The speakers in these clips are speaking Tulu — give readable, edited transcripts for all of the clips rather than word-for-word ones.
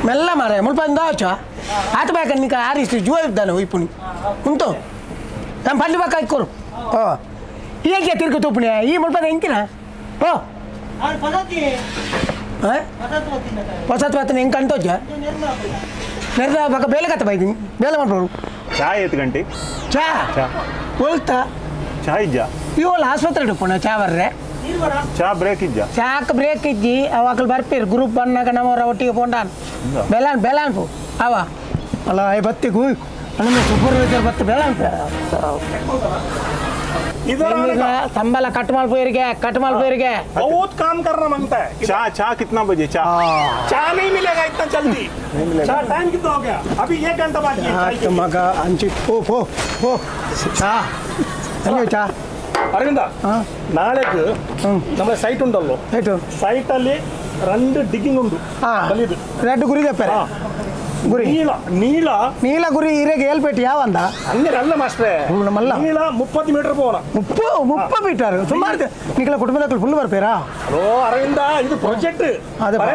ಮೆಲ್ಲ ಮಾರೆ ಮುಲ್ಪ ಇಂದಾಚ ಆತ ಬೇಕ ನಿಕ ಆರಿಸಿ ಜುವ ಇದ್ದಾನೆ ಒಯ್ಪುನಿ ಉಂಟು ನಮ್ಮ ಪಲ್ಲಿ ಬಾಕ ಇಕ್ಕೋರು. ಓ ಏಕೆ ತಿರ್ಗ ತೂಪುಣಿ ಈ ಮುಲ್ಪ ಎಂಕಿನ ಓ ಹೊಸತ್ ಬತ್ತನ ಹೆಂಗೆ ಕಂಟೋಜ ನೆರ್ದ ಬಕ ಬೇಲೆ ಕತ್ತ ಬೈದಿನಿ ಬೇಲೆ ಮಾಡ್ಬೋದು. ಚಾ ಏತ್ ಗಂಟೆ? ಚಾ. ಚಾ. ಒಲ್ತಾ? ಚಾ ಇಜ್ಜಾ? ಇವಲ್ಲ ಆಸ್ಪತ್ರೆ ಇಡುಪುಣ ಚಾ ಬರ್ರೆ. ಚಾ ಬ್ರೇಕ್ ಇಜ್ಜಾ? ಚಾಕ್ ಬ್ರೇಕ್ ಇಜ್ಜಿ. ಅವಾಕಲ್ ಬರ್ಪೀರ್ ಗ್ರೂಪ್ ಬಂದಾಗ ನಮ್ಮವರ ಒಟ್ಟಿಗೆ ಪೋಂಡಾನ್ ಬೆಲಾನ್ ಬೆಲಾನ್ ಪೋ ಅವ ಅಲ್ಲ I ಬತ್ತಿ ಗು ನಮ್ಮ ಸೂಪರ್ವೈಸರ್ ಬತ್ತು ಬೆಲಾನ್. इधर आने का। ಸಂಬಳ ಕಟ್ ಮಾಡ್ಬೋರಿಗೆ, ಕಟ್ ಮಾಡ್ಬೋರಿಗೆ. बहुत काम करना मांगता है। ಚಾ ಚಾ ಕಿತ್ನಾ ಬಜೆ ಚಾ? चाय नहीं मिलेगा इतना जल्दी। चाय टाइम कितना हो गया? अभी एक घंटा बाकी है चाय के लिए। ಮಗ ಅಂಚಿ ಓ ಪೋ ಪೋ ಚಾ ಅಯ್ಯೋ ಚಾ. ಅರವಿಂದ. ಹಾ. ನಾಳೆಗೆ ನಮ್ಮ ಸೈಟ್ ಉಂಟಲ್ಲೋ? ಆಯ್ತು. ಸೈಟ್ ಅಲ್ಲಿ ರಂಡು ಡಿಗ್ಗಿಂಗ್ ಉಂಟು. ಹಾ. ಬಲಿದು. ರೆಡ್ ಗುರಿ ದಪ್ಪರೆ. ಹಾ. ಗುರಿ. ನೀಳ ನೀಳ. ನೀಲ ಗುರಿ ಇರೆಗೆ ಏಲ್ಪೇಟೆ ಯಾವಂದ? ಹಂಗಾರೆ ಅಲ್ಲ ಮಾಸ್ಟ್ರೆ. ಹ್ಮ್, ನಮ್ಮಲ್ಲ. ನೀಳ 30 ಮೀಟರ್ ಹೋಗೋಣ. ಮುಪ್ಪು 30 ಮೀಟರ್ ಸುಮಾರು ನಿಖಲ ಕುಟುಂಬದ ಫುಲ್ ಬರ್ಪೇರಾ? ಹಲೋ ಅರವಿಂದ, ಇದು ಪ್ರಾಜೆಕ್ಟ್. ಅದೇ ಬಾ.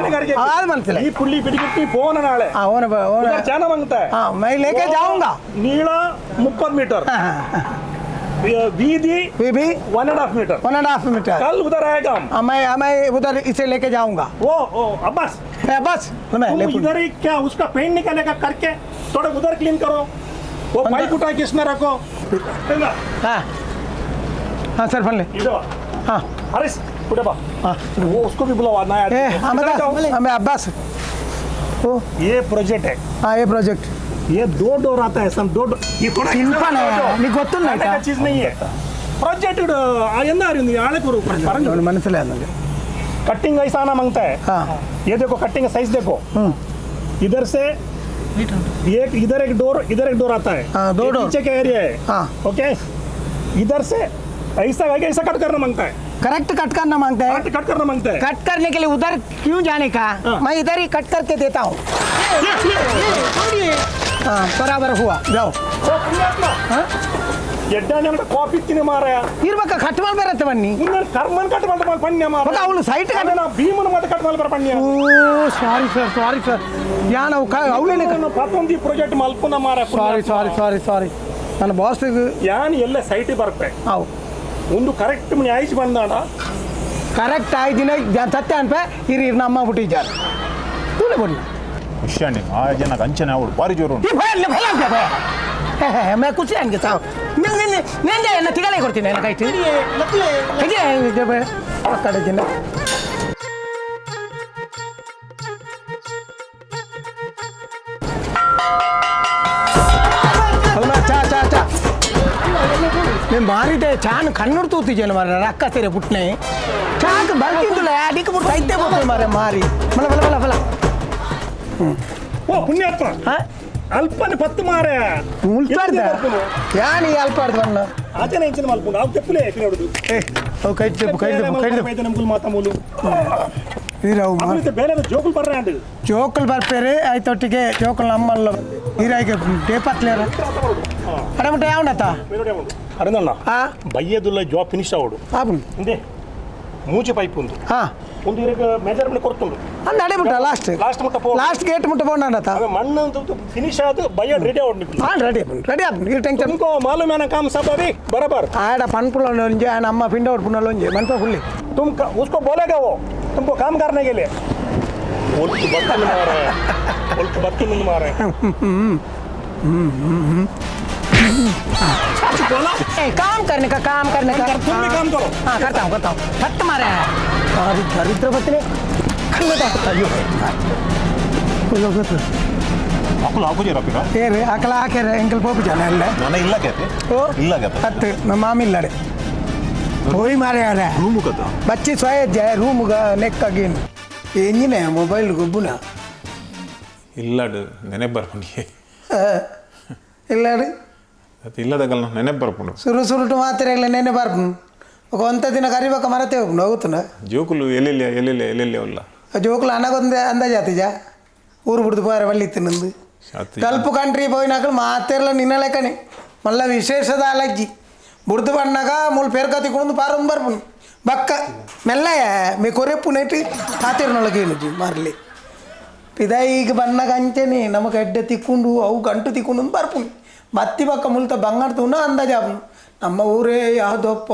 ಅದು ಮನಸ್ಸಿಲ್ಲ. ಈ ಪುಳ್ಳಿ ಬಿಡಿಗಿಟ್ಟಿ ಪೋನ ನಾಳೆ. ಆ ಓನ ಓನ. उधर जाना मांगता है। हाँ, मैं लेके जाऊंगा। नीला 30 मीटर, वीदी बीबी 1.5 मीटर. 1.5 मीटर. कल उधर आएगा हम. हाँ, मैं उधर इसे लेके जाऊंगा. वो ओ, अब्बास. ए, बस मैं तुम ले इधर ही क्या उसका पेंट निकालेगा करके थोड़ा उधर क्लीन करो, वो पाइप उठा के इसमें रखो. हाँ हाँ सर, फन ले. इधर. हाँ. हरीश उठे बा. हाँ. वो उसको भी बुलाओ नया ए आदमी को. हाँ. इधर जाओ. मैं हमें अब्बास ओ. ये प्रोजेक्ट है. हाँ, ये प्रोजेक्ट. ये दो डोर आता है सम दो डोर. ये थोड़ा शिल्पा नहीं है, नहीं ಗೊತ್ತಿಲ್ಲ ಆಯ್ತಾ? चीज नहीं है प्रोजेक्ट. ಎಂದ ಅರಿಯುಂದು ಆಳೆ പറഞ്ഞു. മനസ്സിലാകുന്നുണ്ട്. कटिंग ऐसा आना मांगता है. हाँ. ये देखो, कटिंग साइज देखो. इधर से एक इधर एक डोर, इधर एक डोर आता है. हाँ, दो ये डोर। पीछे का एरिया है. हाँ. ओके, इधर से ऐसा आगे ऐसा कट करना मांगता है. करेक्ट कट करना मांगता है. कट कट करना मांगता है. कट करने के लिए उधर क्यों जाने का? हाँ. मैं इधर ही कट करके देता हूँ. हाँ, बराबर हुआ, जाओ. ओ पुण्यात्मा. हाँ? ಎಡ್ಡಾನೆ ಅಂತ ಕಾಫಿ ತಿನ್ನಿ ಮಾರಾಯ. ಇರ್ಬೇಕ ಕಟ್ ಮಾಡಿ ಬನ್ನಿ. ಮುಂದೆ ಕರ್ಮನ್ ಕಟ್ ಮಾಡ್ತ ಪಣ್ಯ ಮಾರ. ಮಗ ಅವಳು ಸೈಟ್ ಕಟ್ ನಾ ಭೀಮನ ಮತ್ತೆ ಕಟ್ ಮಾಡ್ಬಾರ ಪಣ್ಯ. ಓ ಸಾರಿ ಸರ್, ಸಾರಿ ಸರ್. ಯಾ ನಾವು ಅವಳೇನೆ. ಪತ್ತೊಂದು ಪ್ರಾಜೆಕ್ಟ್ ಮಲ್ಪುನ ಮಾರ. ಸಾರಿ ಸಾರಿ ಸಾರಿ ಸಾರಿ, ನನ್ನ ಬಾಸ್. ಯಾನ್ ಎಲ್ಲ ಸೈಟ್ ಬರ್ಪೆ. ಅವು ಒಂದು ಕರೆಕ್ಟ್ ಆಯ್ತು ಬಂದಾಣ. ಕರೆಕ್ಟ್ ಆಯ್ದಿನ ಸತ್ಯ ಅನ್ಪೆ ಇರಿ ಇರ್ ನಮ್ಮ ಬಿಟ್ಟಿದ್ದಾರೆ ತೂಲೆ ಬನ್ನಿ. ಖುಷಿ ಆ ಜನ ಅಂಚನೆ ಅವಳು ಭಾರಿ ಜೋರು ಉಂಟು. ಈ ಭಯ ಭಯ ಅಂತ ಭಯ ಮೇ ಖುಷಿ ಹಂಗೆ ಸಾವು ನೆಂದೆ ಎನ್ನ ತಿಗಲೇ ಕೊಡ್ತೀನಿ ಎನ್ನ ಕೈಟಿ ಹೇಗೆ ಕಡೆ ದಿನ. ಅಲ್ಲ, ಚಾ ಚಾ ಚಾ. నేను మారితే చాను కన్నుడు తూతిజాను మరి రక్క సరే పుట్టినాయి చాకు బలికిందులే అడికి పుట్టి అయితే పోతుంది మరి మారి మళ్ళీ మళ్ళీ మళ్ళీ మళ్ళీ. ಓ ಪುಣ್ಯಾತ್ಮ. ಅಲ್ಪನೆ ಪತ್ತು ಮಾರ. ಮುಲ್ತಾಡ್ದ ಯಾನ್ ಈ ಅಲ್ಪಾಡ್ದು ಬಣ್ಣ. ಆಚೆನೆ ಇಂಚಿನ ಮಲ್ಪುಂಡು ಅವು ತೆಪ್ಪುಲೇ ನೋಡುದು. ಏ ಅವು ಕೈ ತೆಪ್ಪು, ಕೈ ತೆಪ್ಪು, ಕೈ ತೆಪ್ಪು. ನಮ್ಗುಲ್ ಮಾತಾಮೂಲು. ಇರವು. ಅಭಿವೃದ್ಧಿ ಬೇರೆ ಜೋಕುಲ್ ಬರ್ರೆ ಅಂಡ್. ಜೋಕುಲ್ ಬರ್ಪೇರು ಆಯ್ತೊಟ್ಟಿಗೆ ಜೋಕುಲ್ ನಮ್ಮಲ್ಲ ಹೀರಾಯಿಗೆ ಡೇಪತ್ಲೇರ ಅಡಮಟ ಯಾವನತ್ತ. ಅರಣ್ಣ. ಆ. ಬಯ್ಯದುಲ್ಲ ಜಾಬ್ ಫಿನಿಶ್ ಆವಡು. ಆಪುಂಡು. ಇಂದೇ ಮೂಚಿ ಪೈಪ್ ಉಂದು. ಹಾ. ಒಂದು ಇರಗ ಮೆಜರ್ಮೆಂಟ್ ಕೊಡ್ತುಂಡು. ಅಂದ ಅಡೆ ಮುಟ್ಟ ಲಾಸ್ಟ್. ಲಾಸ್ಟ್ ಮುಟ್ಟ ಪೋ. ಲಾಸ್ಟ್ ಗೇಟ್ ಮುಟ್ಟ ಪೋಂಡತ. ಅವೇ ಮಣ್ಣು ಫಿನಿಶ್ ಆದ ಬಯ್ಯ ರೆಡಿ ಆವಡು ನಿಕ್ಲು. ಹಾಂ, ರೆಡಿ ಆಪುಂಡು, ರೆಡಿ ಆಪುಂಡು ಈ ಟೆನ್ಷನ್. ತುಮಕೋ ಮಾಲೂಮ್ है ना काम सब अभी बराबर. ಆಡ ಪನ್ಪುಲ ಒಂಜಿ ಆಡ ಅಮ್ಮ ಪಿಂಡ ಉಡ್ಪುನಲ್ಲ ಒಂಜಿ ಮನ್ಪ ಫುಲ್ಲಿ. तुम उसको बोलेगा वो तुमको काम करने के लिए. उल्ट बत्ती में मारे हैं, उल्ट बत्ती में मारे हैं। बोला. ए, काम करने का, काम करने का. तुम भी काम करो. हाँ, करता हूँ, करता हूँ. फट मारे है अरे दरिद्र बत्ती खल्लदा ಅಯ್ಯೋ. ಅಕುಲು ಹಾಕುಜಿ ರಪಿರ. ಏರು ಅಕಲ ಹಾಕ್ಯಾರ ಎಂಕಲ್ ಪೋಪು ಜನ ಅಲ್ಲ. ನನ್ನ ಇಲ್ಲ ಕೇತೆ. ಓ. ಇಲ್ಲ ಕೇತೆ. ಅತ್ತು ನಮ್ಮ ಮಾಮಿ ಇಲ್ಲಡೆ ಹೋಯ್ ಮಾರೆ ಅರೆ. ರೂಮು ಕದ. ಬಚ್ಚಿ ಸ್ವಯ ಜಯ ರೂಮ್ಗ ನೆಕ್ ಅಗೇನ್ ಎಂಜಿನ ಮೊಬೈಲ್ ಗೊಬ್ಬುನ. ಇಲ್ಲಡು ನೆನೆ ಬರ್ಪುಂಡು. ಇಲ್ಲಡು. ಅದು ಇಲ್ಲದಗಲ್ಲ ನೆನೆ ಬರ್ಪುಂಡು. ಸುರು ಸುರುಟು ಮಾತ್ರ ಇಲ್ಲ ನೆನೆ ಬರ್ಪುಂಡು ఒక ಒಂತ ದಿನ ಕರಿಬೇಕ ಮರತೆ ಹೋಗ್ನು ಹೋಗುತ್ತನ. ಜೋಕುಲು ಎಲ್ಲೆಲ್ಲಿ ಎಲ್ಲೆಲ್ಲಿ ಎಲ್ಲೆಲ್ಲಿ ಅವಲ್ಲ. ಜೋಕುಲು ಅನಗೊಂದು ಅಂದಾಜಾತಿಜ ಊರು ಬಿಡ್ದು ಪೋರೆ ವಳ್ಳಿತ್ತು ನಂದು. ಅತ್ತು. ಗಲ್ಪು ಕಂಟ್ರಿ ಪೋಯಿನಾಕಲು ಮಾತೆರ್ಲ ನಿನ್ನ ಲೆಕ್ಕನೆ ಮಲ್ಲ ವಿಶೇಷದ ಅಲಜ್ಜಿ ಬುಡ್ದು ಬಣ್ಣಗ ಮೂಲು ಪೇರ್ಕತಿ ಕುಂದು ಪಾರೊಂದು ಬರ್ಪುನು ಬಕ್ಕ ಮೆಲ್ಲ ಮೇ ಕೊರೆಪ್ಪು ನೆಟ್ಟು ಪಾತೆರ್ನೊಳಗೆ ಏನುಜಿ ಮಾರ್ಲಿ. ಪಿದಾಯಿಗೆ ಬನ್ನಾಗ ಅಂಚೆನೆ ನಮಕ್ ಎಡ್ಡೆ ತಿಕ್ಕೊಂಡು ಅವು ಗಂಟು ತಿಕ್ಕೊಂಡು ಬರ್ಪುನಿ ಬತ್ತಿ ಬಕ್ಕ ಮುಲ್ತ ಬಂಗಾರ ತೂನ ಅಂದಾಜಾಪುನು ನಮ್ಮ ಊರೇ ಯಾವುದಪ್ಪ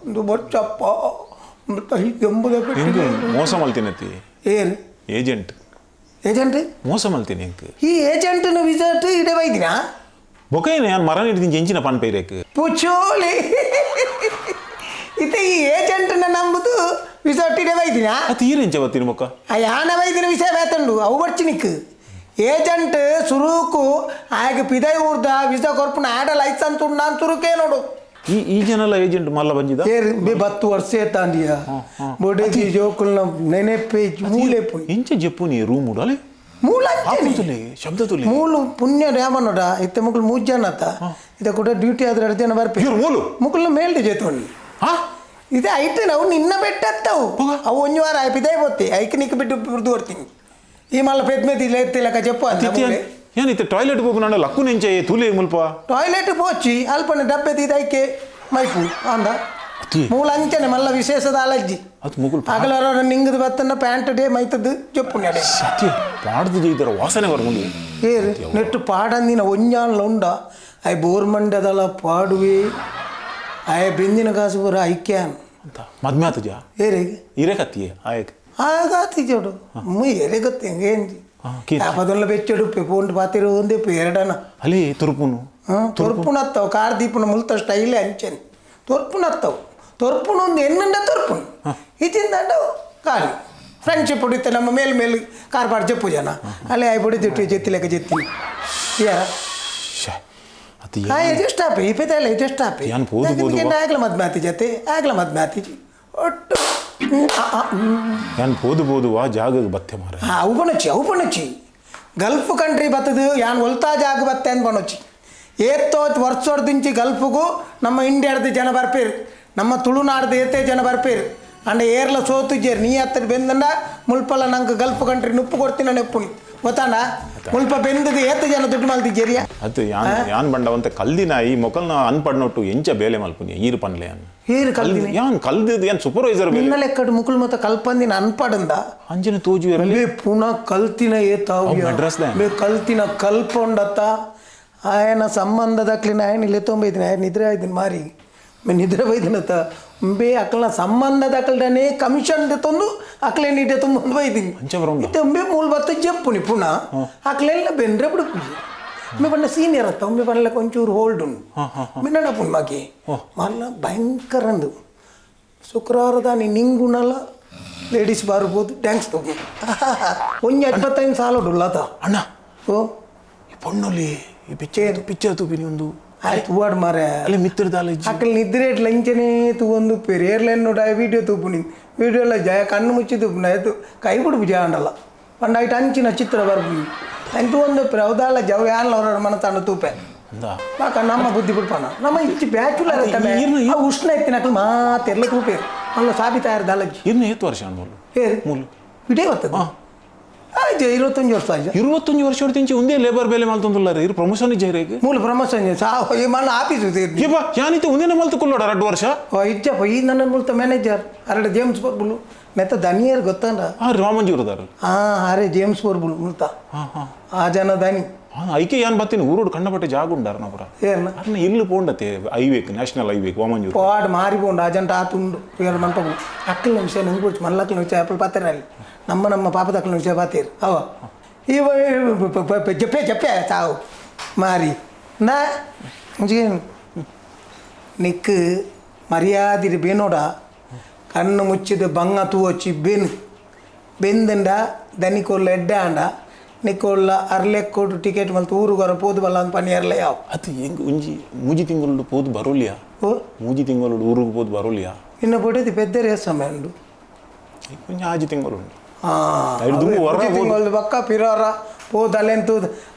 ಒಂದು ಬೊಚ್ಚಪ್ಪ ಮುಲ್ತ ಎಂಬುದ ಎಂಕ್ ಮೋಸ ಮಲ್ತಿನತಿ. ಏರು? ಏಜೆಂಟ್. ಏಜೆಂಟ್? ಮೋಸ ಮಲ್ತೀನಿ ಎಂಕ್. ಈ ಏಜೆಂಟ್ನ ವಿಸರ್ಟ್ ಇಡೆ ಬೈದಿನಾ? ಬೊಕೈನ ಯಾನ್ ಮರ ಹಿಡಿದಿನ ಎಂಚಿನ ಪನ್ಪೈರೇಕ್. ಪುಚೋಲಿ ಇತ್ತೆ ಈ ಏಜೆಂಟ್ನ ನಂಬುದು ವಿಸರ್ಟ್ ಇಡೆ ಬೈದಿನಾ? ಅತ್ ಈರ್ ಎಂಚ ಬತ್ತೀನಿ ಬೊಕ್ಕ? ಆ ಯಾನ ವೈದಿನ ವಿಷಯ ಬೇತಂಡು ಅವು ಬರ್ಚಿನಿಕ್ ಏಜೆಂಟ್ ಸುರುಕು ಆಗ ಪಿದೈ ಊರ್ದ ವಿಸಾ ಕೊರ್ಪುನ ಆಡ ಲೈಸೆನ್ಸ್ ಉಂಡ ಅಂತ ಸುರುಕೇ ನೋಡು. ಈ ಈ ಜನಲ ಏಜೆಂಟ್ ಮಲ್ಲ ಬಂಜಿದ? ಏರ್ ಬಿ ಬತ್ತು ವರ್ಷ ತಾಂಡಿಯ ಬೊಡೆದಿ ಜೋಕುಲ್ನ ನೆನೆಪೆ ಮೂಲೆ ಪುಣಿ. ಎಂಚ ಜೆಪ್ಪುನಿ ರೂಮ್ ಉಡಲೆ? ಮೂಲ ಅಂಚೆನೆ. ತುಲೆ ಶಬ್ದ ತುಲೆ. ಮೂಲು ಪುಣ್ಯ ರೇಮನೋಡ ಇತ್ತೆ ಮುಕುಲು ಮೂಜ್ ಜನ ಆತ ಇತ್ತೆ ಕೂಡ ಡ್ಯೂಟಿ ಆದ್ರೆ ಎರಡು ಜನ ಬರ್ಪೆ. ಇವ್ರು ಮೂಲು? ಮುಕುಲ್ನ ಮೇಲ್ಡೆ ಜೇತೋಣಿ. ಹಾ? ಇದೆ ಐತೆ ನಾವು ನಿನ್ನ ಬೆಟ್ಟತ್ತವು ಅವು ಒಂಜಿ ವಾರ ಆಯ್ತು ಇದೇ ಪೋತಿ ಐಕ್ ನಿಕ್ ಬಿಟ್ಟು ಬಿಡ್ದು ಬರ್ತೀನಿ ಈ ಮಲ್ಲ ಪೆದ್ಮೆತಿ ಲೆಕ್ಕ చెప్పು ಅಂತ. ಏನ್ ಇತ್ತೆ ಟಾಯ್ಲೆಟ್ ಹೋಗುನಾಂಡ ಲಕ್ಕು ನೆಂಚೆ ತುಲೆ ಮುಲ್ಪ. ಟಾಯ್ಲೆಟ್ ಪೋಚಿ ಅಲ್ಪನೆ ಡಬ್ಬೆ ತೀದ ಐಕೆ ಮೈಪು ಅಂದ. ಅತಿ. ಮೂಲ ಅಂಚನೆ ಮಲ್ಲ ವಿಶೇಷದ ಅಲಜ್ಜಿ. ಅದು ಮುಗುಲ್ ಅಗಲರ ನಿಂಗದ ಬತ್ತನ ಪ್ಯಾಂಟ್ ಡೇ ಮೈತದ್ದು చెప్పು ನಡೆ. ಸತ್ಯ ಪಾಡ್ದು ಜೈದರ ವಾಸನೆ ಬರ್ಕೊಂಡು. ಏರು ನೆಟ್ಟು ಪಾಡಂದಿನ ಒಂಜಾನ್ಲ ಉಂಡ I bore ಮಂಡ್ಯದಲ್ಲ ಪಾಡುವೆ ಆಯ ಬೆಂದಿನ ಕಾಸು ಪೂರ ಐಕ್ಯಾನ್. ಅಂತ ಮದ್ಮೆ ಆತಜ? ಏರಿಗೆ? ಇರೇ ಕತ್ತಿಯೇ ಆಯಕ್. ಆಗಾತಿ ಚೋಡು ಏರೇ ಗೊತ್ತು ಹೆಂಗೆ ఏంది ಕೀರ್ತಿ. ಆಪದೊಲ್ಲ ಬೆಚ್ಚಡು ಪೋಂಡು ಪಾತಿರು ಒಂದೇ ಎರಡನ. ಅಲ್ಲಿ ತುರುಪುನು. ತೊರ್ಪುನತ್ತವು ಕಾರ್ ದೀಪುನ ಮುಲ್ತ ಸ್ಟೈಲೇ ಅಂಚೆನೆ ತೊರ್ಪುನತ್ತವು ತೊರ್ಪುನ ಒಂದು ಎನ್ನುಂಡ ತೊರ್ಪುನು ಇದಿಂದಂಡ ಖಾಲಿ ಫ್ರೆಂಡ್ಶಿಪ್ ಹೊಡಿತೆ ನಮ್ಮ ಮೇಲ್ ಮೇಲ್ ಕಾರ್ ಪಾಡ್ ಜಪ್ಪು ಜನ ಅಲ್ಲೇ ಆಯ್ ಬೊಡಿದಿಟ್ಟು ಜೆತ್ತಿ ಲೆಕ್ಕ ಜೆತ್ತಿ ಯಾರ. ಶ್ಯೆ ಅತಿ. ಆ ಎಜೆಸ್ಟ್ ಆಪೆ ಈ ಪೇತಲ್ಲ ಎಜೆಸ್ಟ್ ಆಪೆ. ಯಾನ್ ಪೋದು ಪೋದು ಬಾ. ಆಗಲ ಮದ್ಮೆ ಆತಿ ಜೊತೆ ಆಗಲ ಮದ್ಮೆ ಆತಿ ಒಟ್ಟು ಹ್ಮ್, ಆ, ಆ, ಹ್ಮ್. ಯಾನ್ ಪೋದು ಪೋದು ವಾ ಜಾಗಕ್ಕೆ ಬತ್ತೆ ಮಾರ. ಅವು ಬಣಚಿ ಅವು ಬಣಚಿ ಗಲ್ಫ್ ಕಂಟ್ರಿ ಬತ್ತದು ಯಾನ್ ಒಲ್ತಾ ಜಾಗ ಬತ್ತೆ ಅಂತ ಬಣಚಿ ಏತ್ತೋ ವರ್ಷೋಡ್ದಿಂಚಿ ಗಲ್ಫ್ಗೂ ನಮ್ಮ ಇಂಡಿಯಾಡ್ದು ಜನ ಬರ್ಪೇರು ನಮ್ಮ ತುಳುನಾಡ್ದು ಏತೇ ಜನ ಬರ್ಪೇರು ಅಂಡ ಏರ್ಲ ಸೋತುಜೇರು ನೀ ಹತ್ತಿರ ಬೆಂದಂಡ ಮುಲ್ಪಲ ನಂಗೆ ಗಲ್ಫ್ ಕಂಟ್ರಿ ನುಪ್ಪು ಕೊಡ್ತೀನಿ ನೆಪ್ಪುನಿ ಗೊತ್ತಾಂಡ ಮುಲ್ಪ ಬೆಂದದು ಏತ ಜನ ದುಡ್ಡು ಮಲ್ತಿಜ್ಜೇರಿಯಾ. ಅದು ಯಾನ್ ಯಾನ್ ಬಂಡವಂತ ಕಲ್ದಿನ ಈ ಮೊಕಲ್ನ ಅನ್ಪಡ್ನೊಟ್ಟು ಎಂಚ ಬೇಲೆ ಮಲ್ಪುನಿ ಈರು ಪನ್ಲೆ ಅನ್. ಏರು ಕಲ್ದಿನಿ? ಯಾನ್ ಕಲ್ದಿದ್ ಯಾನ್ ಸೂಪರ್ವೈಸರ್ ಬೇಲೆ. ನಿನ್ನ ಲೆಕ್ಕಡು ಮುಕುಲ್ ಮತ್ತ ಕಲ್ಪಂದಿನ ಅನ್ಪಡಂದ. ಅಂಜನೆ ತೋಜು ಎರಲಿ. ಬೇ ಪುನಃ ಕಲ್ತಿನ ಏತಾವ್ಯ. ಅವ್ ಮಡ್ರಾಸ್ದ. ಬೇ ಕಲ್ತಿನ ಕಲ್ಪೊಂಡತ್ತ ಆಯನ ಸಂಬಂಧದಕ್ಲಿನ ಆಯನ ಇಲ್ಲಿ ತೊಂಬೈದಿನ ಆಯನ ನಿದ್ರೆ ಆಯ್ದಿನ ಮಾರಿ ಮೇ ನಿದ್ರೆ ಬೈದಿನತ್ತ ಬೇ ಅಕ್ಲನ ಸಂಬಂಧದಕ್ಲಡನೆ ಕಮಿಷನ್ ತಂದು ಅಕ್ಲೆ ನೀಟೆ ತುಂಬ ಬೈದಿನಿ. ಅಂಚ ಬರೋಂಡ. ಇತ್ತೆ ಉಂಬೆ ಮೂಲ ಬತ್ತ ಜಪ್ಪುನಿ ಪುನಃ ಅಕ್ಲೆಲ್ಲ ಬೆಂದ್ರೆ ಬಿಡುಪುಜಿ ಒಮ್ಮೆ ಬಣ್ಣ ಸೀನಿಯರ್ ಅತ್ತ ಒಮ್ಮೆ ಬಣ್ಣ ಒಂಚೂರು ಹೋಲ್ಡ್ ಉಂಡು ಮಿನ್ನಡಪುಣ್ ಬಾಕಿ ಮಲ್ಲ ಭಯಂಕರ ಅಂದು ಶುಕ್ರವಾರದಾನಿ ನಿಂಗುಣಲ ಲೇಡೀಸ್ ಬಾರ್ಬೋದು ಡ್ಯಾನ್ಸ್ ತಗೋ ಒಂಜಿ 75 ಸಾಲೋಡು ಲತಾ. ಅಣ್ಣ. ಓ. ಈ ಪೊಣ್ಣೊಲಿ ಈ ಪಿಕ್ಚರ್ ಪಿಕ್ಚರ್ ತೂಪಿನಿ ಒಂದು. ಆಯ್ತು ವಾಡ್ ಮಾರೆ. ಅಲ್ಲಿ ಮಿತ್ರದಾಲ ಇಜ್ಜಿ. ಅಕ್ಕಲ್ ನಿದ್ರೆ ಲಂಚನೇ ತೂವೊಂದು ಪೆರಿಯರ್ಲೆನ್ ನೋಡ ವೀಡಿಯೋ ತೂಪುನಿ ವೀಡಿಯೋ ಎಲ್ಲ ಜಯ ಕಣ್ಣು ಮುಚ್ಚಿ ತೂಪುನಿ ಆಯ್ತು ಕೈ ಬಿಡು ಜಯ ಅಂಡಲ್ಲ ಪಂಡ ಐಟ್ ಅಂಚಿನ ಚಿತ್ರ ಬರ್ಪುನಿ ಅಂಚ ಒಂದು ಅವದಾಲ ಜವ ಯಾನ್ಲ ಅವರ ಮನ ತಂಡ ತೂಪೆ. ಅಂದ. ಬಾಕ ನಮ್ಮ ಬುದ್ಧಿ ಬಿಡ್ಪಾನ ನಮ್ಮ ಇಚ್ಚಿ ಬ್ಯಾಚುಲರ್ ಆ ಉಷ್ಣ ಎತ್ತಿನ ಅಕ್ಲು ಮಾತೆರ್ಲ ತೂಪೇರು ಅಲ್ಲ ಸಾಬಿ ತಯಾರು ದಾಲಜ್ಜಿ. ಇನ್ನು ಏತ್ ವರ್ಷ ಅನ್ಬೋದು? ಏರು? ಮೂಲು. ಇಡೇ ಬರ್ತದೆ ಆಯ್ತು 21 ವರ್ಷ ಆಯ್ತು. 21 ವರ್ಷ ತಿಂಚಿ ಒಂದೇ ಲೇಬರ್ ಬೇಲೆ ಮಲ್ತೊಂದುಲ್ಲಾರ ಇರು ಪ್ರಮೋಷನ್ ಇಜ್ಜಾರೇಗ್. ಮೂಲ ಪ್ರಮೋಷನ್ ಸಾವು ಈ ಮನ ಆಫೀಸ್ ಸೇರ್ನಿ. ಏಪ ಯಾನಿತ್ತೆ ಒಂದೇನೆ ಮಲ್ತುಕೊಳ್ಳೋಡ 2 ವರ್ಷ. ಓ ಇಜ್ಜಪ್ಪ ಈ ನನ್ನ ಮುಲ್ತ ಮ್ಯಾನೇಜರ್ ಅರಡ ಜೇಮ್ಸ್ ಬರ್ಬುಲು ಮೆತ್ತ ದನಿಯರ್ ಗೊತ್ತಂಡ. ಆ ರಾಮಂಜೂರದಾರ. ಹಾ ಅರೆ ಜೇಮ್ಸ್ ಬರ್ಬುಲು ಮುಲ್ತ ಆ ಜನ ದನಿ. ಐಕೆ ಯಾನ್ ಬತ್ತೀನಿ ಊರೋಡು ಕಂಡಪಟ್ಟೆ ಜಾಗ ಉಂಡಾರ ನಪುರ. ಏನ? ಅರ್ನ ಇಲ್ಲು ಪೋಂಡತೆ ಐವೇಕ್ ನ್ಯಾಷನಲ್ ಐವೇಕ್ ವಾಮಂಜೂರು. ಪಾಡ್ ಮಾರಿ ಪೋಂಡು ಆ ಜಂಟ ಆತುಂಡು ಇವರು ಮಂಟಪು ಅಕ್ಕಲ ವಿಷಯ ನಂಗೆ ಕೊಡ್ಚು ಮಲ್ಲಕ್ಕಲ ವಿಷಯ ಆಪಲ್ ಪಾತೇರಲ್ಲಿ ನಮ್ಮ ನಮ್ಮ ಪಾಪದ ಅಕ್ಕಲ ವಿಷಯ ಪಾತೇರು ಅವ ಈ ಜಪ್ಪೆ ಜಪ್ಪೆ ಸಾವು ಮಾರಿ ನಾ ನಿಕ್ ಮರ್ಯಾದಿರಿ ಬೇನೋಡ ಕಣ್ಣು ಮುಚ್ಚಿದ ಬಂಗ ತೂವಚ್ಚಿ ಬೆನ್ ಬೆಂದಂಡ ದನಿಕೊಲ್ಲ ಎಡ್ಡೆ ಆಂಡ ನಿಕ್ಕೊಲ್ಲ ಅರ್ಲೆಕ್ಕೊಡು ಟಿಕೆಟ್ ಮಲ್ತು ಊರುಗೊರ ಪೋದು ಬಲ್ಲ ಅಂತ ಪನಿ ಅರ್ಲೆ ಯಾವ. ಅದು ಹೆಂಗ್ ಒಂಜಿ ಮೂಜಿ ತಿಂಗಳು ಪೋದು ಬರೋಲಿಯಾ? ಓ. ಮೂಜಿ ತಿಂಗಳು ಊರಿಗೆ ಪೋದು ಬರೋಲಿಯಾ? ಇನ್ನು ಪೊಡೆದಿ ಪೆದ್ದೆರೆ ಸಮಯ ಉಂಡು. ಒಂಜಿ ಆಜಿ ತಿಂಗಳು ಉಂಡು. ಆ, ಐದು ದುಂಬು ಹೊರ ಮೂಜಿ ಪೋದು. ತಿಂಗಳು ಬಕ್ಕ ಪಿರೋರ ಪೋದಲೆಂತು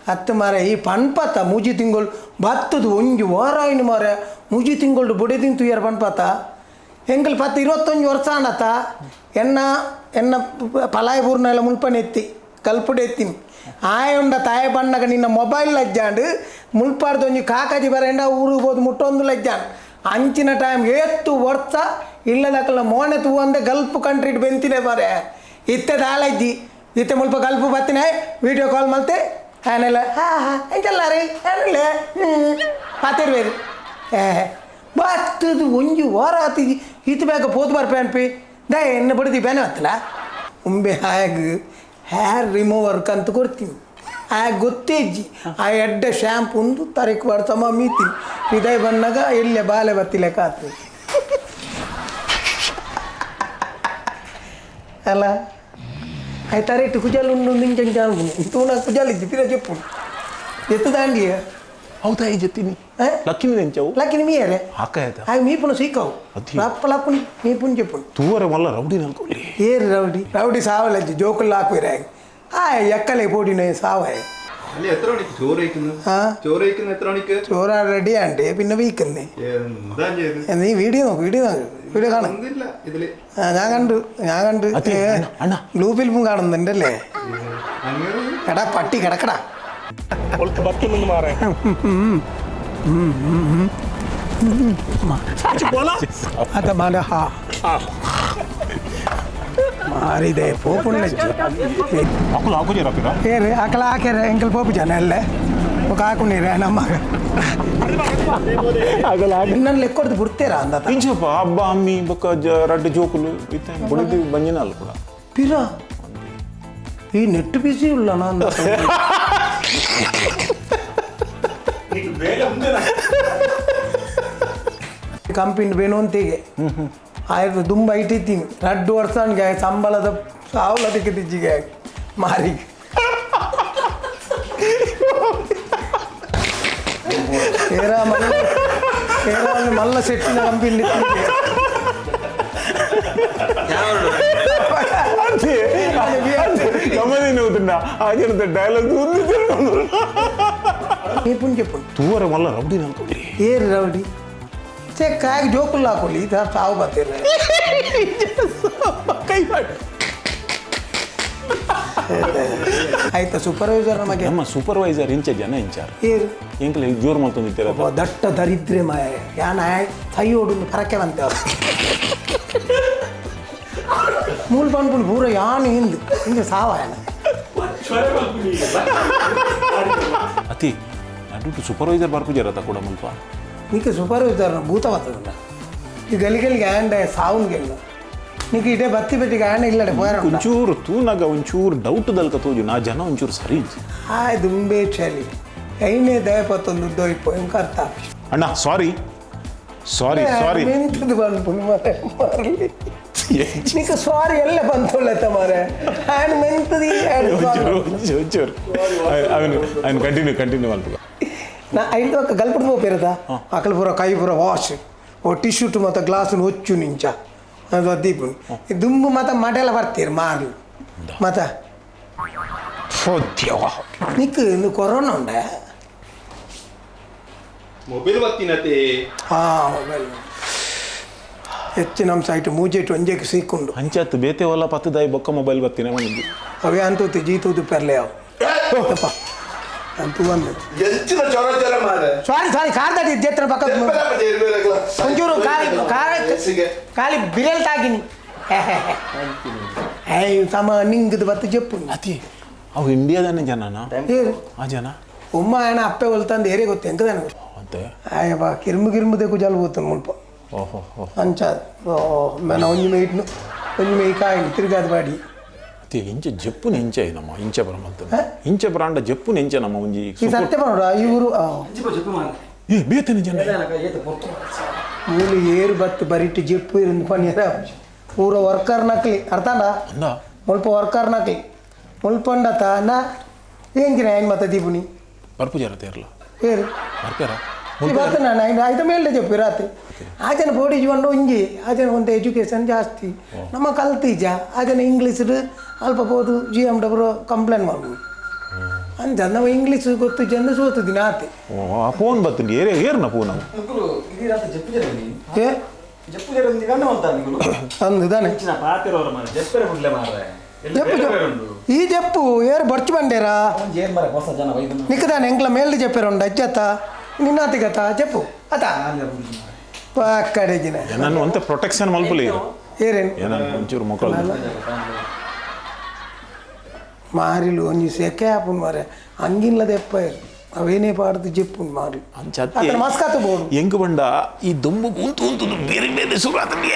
ಅತ್ತು ಮಾರೆ ಈ ಪನ್ಪತ್ತ ಮೂಜಿ ತಿಂಗಳು ಬತ್ತದು ಒಂಜಿ ವಾರ ಇನ್ನು ಮಾರೆ ಮೂಜಿ ತಿಂಗಳು ಬೊಡೆದಿನ ತುಯ್ಯರ್ ಪನ್ಪತ್ತ ಎಂಕಲ್ ಪತ್ತು 21 ವರ್ಷ ಆಂಡತ್ತ ಎನ್ನ ಎನ್ನ ಪಲಾಯ ಪೂರ್ಣ ಎಲ್ಲ ಮುಲ್ಪನೆ ಎತ್ತಿ ಕಲ್ಪುಡೆ ಎತ್ತೀನಿ ಆಯುಂಡ ತಾಯ ಬಣ್ಣಗ ನಿನ್ನ ಮೊಬೈಲ್ ಲಜ್ಜಾಂಡು ಮುಲ್ಪಾಡ್ದು ಒಂಜಿ ಕಾಕಾಜಿ ಬರಂಡ ಊರಿಗೆ ಹೋದು ಮುಟ್ಟೊಂದು ಲಜ್ಜಾಂಡ್ ಅಂಚಿನ ಟೈಮ್ ಏತ್ತು ವರ್ಷ ಇಲ್ಲದಕ್ಕಲ್ಲ ಮೋನೆ ತೂವಂದೆ ಗಲ್ಫ್ ಕಂಟ್ರಿ ಬೆಂತಿದೆ ಬಾರೆ ಇತ್ತೆ ದಾಲಜ್ಜಿ ಇತ್ತೆ ಮುಲ್ಪ ಕಲ್ಪು ಬತ್ತಿನ ವಿಡಿಯೋ ಕಾಲ್ ಮಲ್ತೆ ಆನೆಲ್ಲ ಹಾ ಹಾ ಎಂಚಲ್ಲ ರೀ ಆನಲ್ಲ ಪಾತಿರ್ವೇರು ಏ ಬತ್ತದು ಒಂಜಿ ವಾರ ಆತಿ ಇತ್ತು ಬೇಗ ಪೋತು ಬರ್ಪೆ ಅನ್ಪಿ ದಯ ಎನ್ನ ಬಡ್ದಿ ಬೇನೆ ಬತ್ತಲ್ಲ ಉಂಬೆ ಹಾಗ್ ಹೇರ್ ರಿಮೂವರ್ ಕಂತ ಕೊಡ್ತೀನಿ ಆ ಗೊತ್ತೇಜ್ಜಿ ಆ ಎಡ್ಡೆ ಶ್ಯಾಂಪು ಒಂದು ತರಕ್ ಬರ್ತಮ್ಮ ಮೀತೀನಿ ಇದೇ ಬಂದಾಗ ಎಲ್ಲೆ ಬಾಲೆ ಬತ್ತಿಲ್ಲ ಕಾತು ಅಲ್ಲ ಆಯ್ತಾ ರೇಟ್ ಕುಜಾಲ್ ಉಂಡು ನಿಂಗೆ ತೂನ ಕುಜಾಲ್ ಇದ್ದು ಪಿರ చెప్పు ಎತ್ತು ದಾಂಡಿಯ ಹೌದಾ ಈ ಜೊತಿನಿ ಲಕ್ಕಿನಿ ಎಂಚವು ಲಕ್ಕಿನಿ ಮೀಯರೆ ಆಕ ಆಯ್ತಾ ಆಗ ಮೀಪುನ ಸೀಕವು ಅದಿ. ಲಪ್ಪ ಲಪ್ಪುನಿ ಮೀಪುನ್ చెప్పును ತೂವರೆ ಮಲ್ಲ ರೌಡಿ ನಲ್ಕೊಳ್ಳಿ ಏರು ರೌಡಿ ರೌಡಿ ಸಾವಲಜ್ಜಿ ಜೋಕುಲ್ ಹಾಕುವಿರ ಆ ಎಕ್ಕಲೆ ಪೋಡಿನ ಸಾವ അല്ല, എത്ര മണിക്ക് ചോറ് കഴിക്കുന്നത്? ആ? ചോറ് കഴിക്കുന്നത് എത്ര മണിക്ക്? ചോറ് റെഡി ആണ്ട് പിന്നെ വീക്കുന്നേ. എന്താ ചെയ്ത്? നീ വീഡിയോ നോക്ക്, വീഡിയോ നോക്ക്, വീഡിയോ കാണും. ഒന്നില്ല ഇതില്. ആ, ഞാൻ കണ്ടു, ഞാൻ കണ്ടു. അതെ, അണ്ണ, അണ്ണ. ബ്ലൂ ഫിലിമും കാണുന്നുണ്ടല്ലേ? അങ്ങനെ എടാ പട്ടി കിടക്കടാ. ಒಲ್ತು ಬತ್ತಿನ ಮಾರೆ ಅದ ಮಾಡ ಹಾ ಹಾ. ಮಾರಿದೆ ಪೋಪುಣ್ಣ. ಅಕುಲು ಹಾಕುಜಿ ರಪಿರ. ಏರು ಅಕಲ ಹಾಕ್ಯಾರ ಎಂಕಲ್ ಪೋಪು ಜನ ಅಲ್ಲೇ ఒక ಹಾಕೊಂಡಿರ ನಮ್ಮ ನನ್ನ ಲೆಕ್ಕೊಡ್ದು ಬಿಡ್ತೀರಾ ಅಂದ. ಇಂಚಪ್ಪ ಹಬ್ಬ ಅಮ್ಮಿ ಬೊಕ್ಕ ರಡ್ಡು ಜೋಕುಲು ಇತ್ತೆ ಬುಡಿದು ಬಂಜಿನಲ್ಲ ಕೂಡ. ಪಿರ ಈ ನೆಟ್ಟು ಬಿಸಿ ಇಲ್ಲ ನಾನು. ಕಂಪಿನ ಬೇಣುವಂತಿಗೆ ಆಯ್ತು ದುಂಬ ಇಟ್ಟಿದ್ದೀನಿ ರಡ್ಡು ವರ್ಷ ನನಗೆ ಸಂಬಳದ ಸಾವಲ ತಿಕ್ಕಿದ್ದಿಜ್ಜಿಗೆ ಮಾರಿ ಏರಾ ಮಲ್ಲ ಏರಾ ಮಲ್ಲ ಸೆಟ್ಟಿನ ಕಂಪಿನ. ಗಮನ ಹೋಗುತ್ತುಂಡ ಆ ಜನದ ಡೈಲಾಗ್. ನೀಪುನ್ చెప్పు. ತೂವರೆ ಮಲ್ಲ ರೌಡಿ ನಲ್ಕೊಳ್ಳಿ. ಏರು ರೌಡಿ ಚೆ ಕಾಯ್ ಜೋಕುಲ್ ಹಾಕೊಳ್ಳಿ ಇದು ಸಾವು ಬರ್ತೀರ. ಕೈ ಮಾಡಿ. ಆಯ್ತಾ ಸೂಪರ್ವೈಸರ್ ನಮಗೆ. ನಮ್ಮ ಸೂಪರ್ವೈಸರ್ ಇಂಚ ಜನ ಇಂಚಾರ. ಏರು? ಎಂಕಲ ಜೋರು ಮಲ್ತೊಂದಿತ್ತೀರ. ಒಬ್ಬ ದಟ್ಟ ದರಿದ್ರೆ ಮಾಯ ಯಾನ ಸೈಯೋಡು ಪರಕೆ ಬಂತೆ ಮೂಲ ಪನ್ಪುಂಡು ಪೂರ ಯಾನ್ ಹಿಂದು ಹಿಂದೆ ಸಾವ ಯಾನ. ಅತಿ ನಡುಟು ಸೂಪರ್ವೈಸರ್ ಬರ್ಪುಜಾರತ ಕೂಡ ಮುಲ್ಪ. నీకు ಸೂಪರ್ವೈಸರ್ ಭೂತ ಬರ್ತದ ಈ ಗಲಿಗಲಿಗೆ ಆ್ಯಂಡ್ ಸಾವುನ್ ಗೆಲ್ಲ నీకు ಇದೇ ಬತ್ತಿ ಬತ್ತಿಗೆ ಆ್ಯಂಡ್ ಇಲ್ಲಡೆ ಪೋಯರ. ಒಂಚೂರು ತೂನಾಗ ಒಂಚೂರು ಡೌಟ್ ದಲ್ಕ ತೋಜು ನಾ ಜನ ಒಂಚೂರು ಸರಿ ಇಜ್ಜಿ. ಆಯ್ ದುಂಬೆ ಚಲಿ ಐನೇ ದಯಪತ್ತೊಂದು ದೊಯ್ಪೋ ಎಂಕ ಅರ್ಥ. ಅಣ್ಣ, ಸಾರಿ ಸಾರಿ ಸಾರಿ. ಮೆಂತದು ಬಂದ್ಪುಂಡು ಮಾರೆ ಮಾರ್ಲಿ నీకు ಸಾರಿ ಎಲ್ಲ ಬಂತೊಳ್ಳೆತ್ತ ಮಾರೆ ಆ್ಯಂಡ್ ಮೆಂತದಿ. ಒಂಚೂರು ಒಂಚೂರು ಅವನು ಅವನು ಕಂಟಿನ್ಯೂ ಕಂಟಿನ್ಯೂ ಮಲ್ಪುಗ. ನಾ ಐದು ఒక ಗಲ್ಪುಡು ಪೋಪೇರದ ಅಕಲ್ ಪೂರ ಕೈ ಪೂರ ವಾಶ್ ಓ ಟಿಶ್ಯೂ ಮತ್ತು ಗ್ಲಾಸ್ ಒಚ್ಚು ನಿಂಚ ಅದು ದೀಪು ದುಂಬು ಮತ ಮಟೆಲ್ಲ ಬರ್ತೀರಿ ಮಾರು ಮತ. ನಿಕ್ ಇಂದು ಕೊರೋನಾ ಉಂಡೆ. മൊബൈൽ ബത്തിനത്തെ. ಹಾ ಮೊಬೈಲ್ ಹೆಚ್ಚು ನಮ್ಮ ಸೈಟ್ ಮೂಜೆಟ್ ಒಂಜೆಕ್ ಸೀಕುಂಡು. ಅಂಚಾತ್ ಬೇತೆ ಒಲ್ಲ ಪತ್ತದಾಯಿ ಬೊಕ್ಕ ಮೊಬೈಲ್ ಬತ್ತಿನ ಮನಿದ್ದು. ಅವೇ ಅಂತೂ ಜೀತೂದು ಪೆರ್ಲೆ ಅವು ತಪ್ಪ ಅಂತೂ ಬಂದು. ಎಂಚಿನ ಚೊರ ಚೊರ ಮಾರೆ. ಸಾರಿ ಸಾರಿ ಕಾರ್ ದಾಟಿ ಜೇತ್ರ ಪಕ್ಕ. ಒಂಚೂರು ಕಾಲಿ ಕಾರ್ ಖಾಲಿ ಬಿರೆಲ್ ತಾಗಿನಿ ಏಯ್ ಸಮ ನಿಂಗದು ಬತ್ತು చెప్పು. ಅತಿ ಅವು ಇಂಡಿಯಾದಾನೆ ಜನನ? ಏರು? ಆ ಜನ. ಉಮ್ಮ ఆయన ಅಪ್ಪೆ ಹೊಲ್ತಂದು ಏರೇ ಗೊತ್ತು ಎಂಕದಾನ. ಅಂತೆ. ಆಯಪ್ಪ ಕಿರ್ಮು ಕಿರ್ಮುದೆ ಕುಜಾಲು పోతుంది ಮುಲ್ಪ. ಓಹೋ ಹೋ. ಅಂಚ ಓ మన ಒಂಜಿ ಮೇಟ್ನು ಒಂಜಿ ಮೇಯ್ ಕಾಯಿನ ತಿರುಗಾದ ಬಾಡಿ. ಅತಿ ಇಂಚ ಜಪ್ಪುನ ಇಂಚ ನಮ್ಮ ಇಂಚ ಬರಮಂತ ಇಂಚ ಬ್ರಾಂಡ ಜಪ್ಪುನ ಇಂಚ ನಮ್ಮ ಒಂಜಿ. ಈ ಸತ್ಯ ಪನೋಡ ಈ ಊರು ಏ ಬೇತನೆ ಜನ. ಮೂಲು ಏರು ಬತ್ತು ಬರಿಟ್ಟು ಜೆಪ್ಪು ಇருந்து ಪನಿಯರ ಪೂರ ವರ್ಕರ್ ನಕಲಿ ಅರ್ಥಂಡ. ಅಂದ. ಮುಲ್ಪ ವರ್ಕರ್ ನಕಲಿ ಮುಲ್ಪಂಡತ ನಾ ఏంకిన ఆయన మత దీపుని. ಬರ್ಪುಜಾರ ತೇರ್ಲ. పేరు. ಬರ್ಪೇರ. ಈ ಬರ್ತನ ನಾನು ಆಯ್ತು ಮೇಲೆ చెప్పು ರಾತ್ರಿ ಆಚೆನ ಬೋಡಿ ಜೀವನ ಒಂಜಿ ಆಚೆನ ಒಂದು ಎಜುಕೇಷನ್ ಜಾಸ್ತಿ ನಮ್ಮ ಕಲ್ತೀಜ ಆಚೆನ ಇಂಗ್ಲೀಷ್ ಅಲ್ಪ ಬೋದು G M W complaint ಮಾಡ್ಬೋದು ಅಂಚ ನಮ್ಮ ಇಂಗ್ಲೀಷ್ ಗೊತ್ತು ಜನ ಸೋತು ದಿನ ಆತೆ. ಓ ಆ ಫೋನ್ ಬತ್ತುಂಡು ಏರೇ ಏರ್ನ ಫೋನ್ ಅವು. ನಿಕುಲು ಇದೀರಾತ ಜಪ್ಪು ಜರನಿ. ಏ. ಜಪ್ಪು ಜರನಿ ಗಂಡ ಮಂತ ನಿಕುಲು. ಅಂದು ತಾನೆ. ಇಂಚಿನ ಪಾತಿರೋರ ಮಾರೆ ಜಪ್ಪರೆ ಬುಡ್ಲೆ ಮಾರೆ. ಜಪ್ಪು ಜಪ್ಪು ಈ ಜಪ್ಪು ಏರು ಬಡ್ಚು ಬಂಡೇರಾ. ಒಂಜಿ ಏರ್ ಮಾರೆ ಹೊಸ ಜನ ವೈದನ. ನಿಕ್ಕದಾನೆ ಎಂಕ್ಲ ಮೇಲ್ದು చెప్పారు ಅಜ್ಜತ್ತ ನಿನ್ನಾತಿಗತ್ತ చెప్పು ಅತ ಪಕ್ಕಡೆಜಿನ. ನಾನು ಒಂತೆ ಪ್ರೊಟೆಕ್ಷನ್ ಮಲ್ಪುಲಿ. ಏರೇನು? ಏನ ಒಂಚೂರು ಮಕ್ಕಳು. ಮಾರಿಲು ಒಂಜಿ ಸೆಕೆ ಆಪುಂಡು ಮಾರೆ ಅಂಗಿನ್ಲ ದೆಪ್ಪಾಯರು ಅವೇನೇ ಪಾಡ್ದು ಜೆಪ್ಪುಂಡು ಮಾರಿ. ಅಂಚ. ಅತನ ಮಸ್ಕತ್ ಬೋಡು. ಎಂಕ್ ಬಂಡ ಈ ದೊಂಬು ಉಂತು ಉಂತು ಬೇರೆ ಬೇರೆ ಶುರು ಆತಂಗೆ.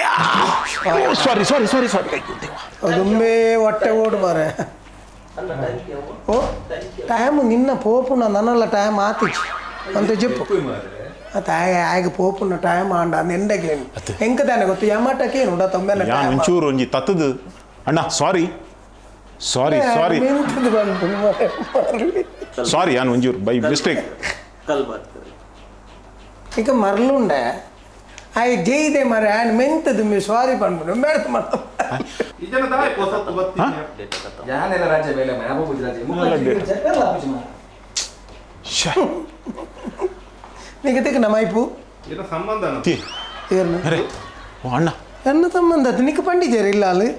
ಸಾರಿ ಸಾರಿ ಸಾರಿ ಸಾರಿ, ಅಯ್ಯೋ ದೇವ. ಅದೊಮ್ಮೆ ಹೊಟ್ಟೆ ಓಡು ಮಾರೆ. ಓ ಟೈಮ್ ನಿನ್ನ ಪೋಪುನ ನನ್ನಲ್ಲ ಟೈಮ್ ಆತಿಜಿ ಅಂತ ಜೆಪ್ಪು. ಅತ್ತ ಆಯ್ ಆಯ್ಗೆ ಪೋಪುನ ಟೈಮ್ ಆಂಡ ನೆಂಡಗೆ ಎಂಕ ತಾನೆ ಗೊತ್ತು, ಯಮಟಕ್ಕೆ ಏನು ತೊಂಬೆಲ್ಲ. ಯಾನ್ ಒಂಚೂರು ಒಂಜಿ ತತ್ತದು ಅಣ್ಣ, ಸಾರಿ ಸಾರಿ ಸಾರಿ. ಮೆಂತದು ಬಂತು ಮಾರೆ ಮಾರ್ಲಿ. ಸಾರಿ, ಯಾನ್ ಒಂಚೂರು ಬೈ ಮಿಸ್ಟೇಕ್. ಇక ಮರ್ಲುಂಡೆ ಆಯ್ ಜೈದೆ ಮರೆ ಆಯ್ನ ಮೆಂತದು ಮಿ ಸಾರಿ ಪನ್ಪುಂಡು ಮೇಡ ಮಾಡ. ಈ ಜನ ದಾಯ ಪೊಸತ್ತು ಬತ್ತೀನಿ. ಯಾನೆಲ್ಲ ರಾಜ್ಯ ಬೇಲೆ ಮಾರೆ ಅಬ್ಬು ರಾಜ್ಯ ಜಪ್ಪೆಲ್ಲ ಆಪುಜಿ ಮಾರೆ. ನಿಗೆ ತೆಕ್ ನಮ್ಮ ಐಪು. ಏನೋ ಸಂಬಂಧ. ಏರ್ನ? ಅರೆ ಓ ಅಣ್ಣ. ಎನ್ನ ಸಂಬಂಧ ನಿಕ್ಕ ಪಂಡಿಜೇರು ಇಲ್ಲ ಅಲ್ಲಿ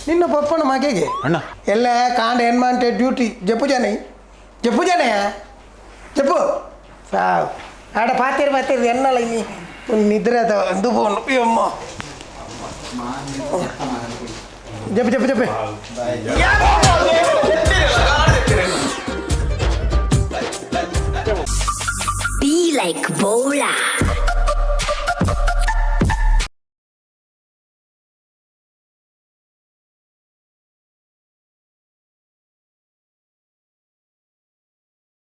ನಿನ್ನ ಪಪ್ಪನ ಮಗೆಗೆ. ಅಣ್ಣ. ಎಲ್ಲ ಕಾಂಡ ಏನ್ ಮಾಡ್ತೆ ಡ್ಯೂಟಿ ಜಪ್ಪು ಜನ ಜಪ್ಪು ಜನಯ ಜಪ್ಪು ಸಾವು ಆಡ ಪಾತೇರು ಪಾತೇರು ಎನ್ನಲ್ಲ ನೀ ನಿದ್ರೆ ಅದು ಬೋನು ಅಮ್ಮ. ಜಪ್ಪು ಜಪ್ಪು ಜಪ್ಪು. Be like Bola.